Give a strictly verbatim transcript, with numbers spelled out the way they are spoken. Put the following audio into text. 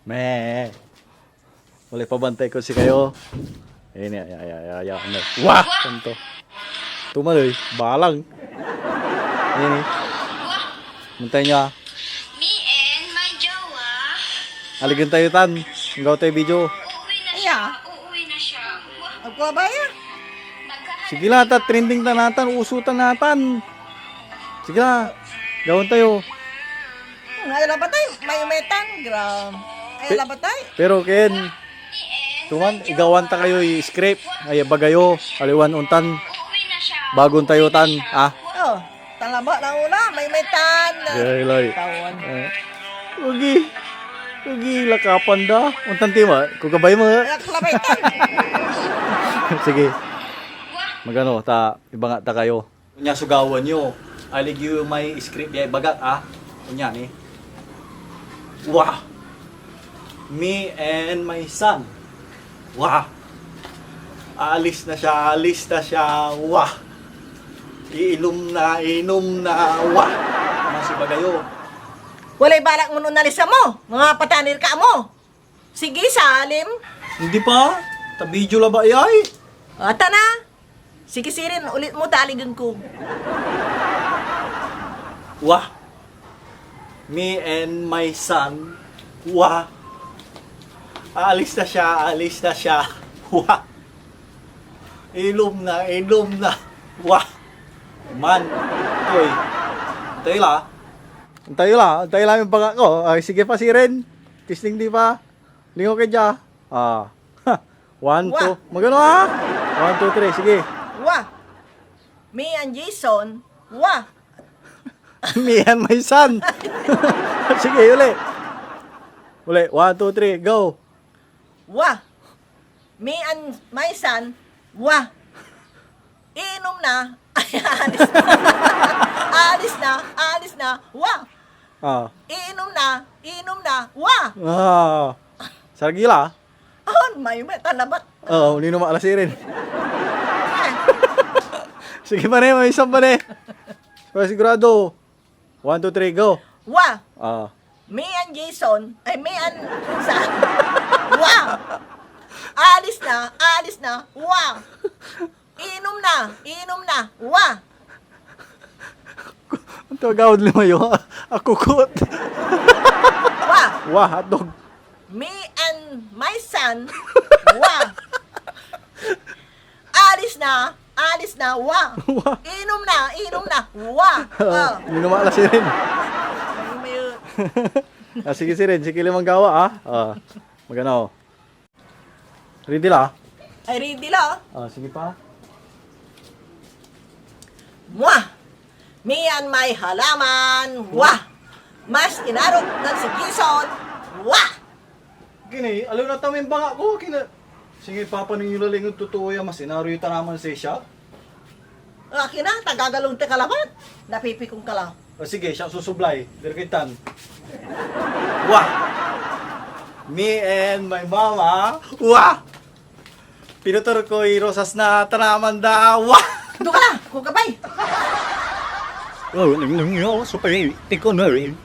Me. Wala pabantay ko si kayo. Ini, ya, ya, ya, ya, ano. Wah! Tanto. Tumaloy, balang. Ini. Muntay niya. Me and my jowa. Aligan tayo tan. Gawa tayo video. Uuwi na siya. Iya. Uuwi na siya. Wah. Agko abaya. Sige la, ta trending ta natan, uso ta natan. Sige la, gawan tayo. Hmm, ay labatay, may metan, gram. Ay Pe-, labatay. Pero ken, tuman, igawan ta kayo i-script. Ay, bagayo, aliwan ontan. Bagon tayo tan, ah. Oh, talaba na una, may metan. Gay, lay. Tawan. Eh. Ugi. Ugi, lakapan da. Ontan ti ma, kugabay mo. Ay, kalabay tan. Sige. Magano, ta, ibanga ta kayo. Onya so gawaen yo. Alig yo may script ya ibagak, ah. Onya ni. Wah! Me and my son. Wah! Aalis na siya, aalis na siya. Wah! Iilom na, inom na. Wah! Ano so ibaga yo? Walay balak mon onalis amo, mga patanir ka amo. Sige, Salim. Hindi pa. Ta video labat yay. Ata na. Sige, sirin, ulit mo, taligen ko. Wah. Me and my son. Wah. Aalis na siya, aalis na siya. Wah. Ilom na, ilom na. Wah. Man. Toy. Tayo la. Tayo la. Tayo la yung banga ko. Ay, sige pa, sirin. Testing di pa. Lingaw ka dya. Ah. One, Wah. two. Magano, ha? One, two, three. Sige. Wah. Me and Jason. Wah. Me and my son. Sige, uli. Uli. One, two, three. Go. Wah. Me and my son. Wah. Iinom na. Ay, alis na. Alis na. Alis na. Wah. Ah. Iinom na, iinom na. Wah! Ah. Saragila. On, may may talabat. Oo, nino ma ala sirin. Sige pa ne, may isang pa ne. Para sigurado. One, two, three, go. Wah! Ah. Me and Jason, ay, me and sa, wah! Alis na, alis na, wah! Inom na, inom na. Wah! Anto agawad lima yo? Akukot. Wah! Wah, hotdog. Me and my son. Wah! Alis na, alis na. Wah! Wah! Inom na, inom na. Wah! Ah, Oh. Hindi naman alas yun. Ano mo yun? Ah, sige, sirin. Sige, limang gawa, ah. Ah, magano. Ready la? Ay, ready la. Ah, sige pa. Mwah! Me and my halaman. Wah! Mas inarok ng si Jason. Wah! Kini, alo na tami banga ko. Kina, sige, papa ninyo lalingod totoo ya. Mas inaro yung tanaman sa siya. Akin na, tagagalong te ka labat. Napipikong ka la. O sige, siya susublay. Dirkitan. Wah! Me and my mama. Wah! Pinutor ko i rosas na tanaman da. Wah! Doon ka na! Kung kabay! Oh, nung, nung, nung, so, pwede, tiko na rin.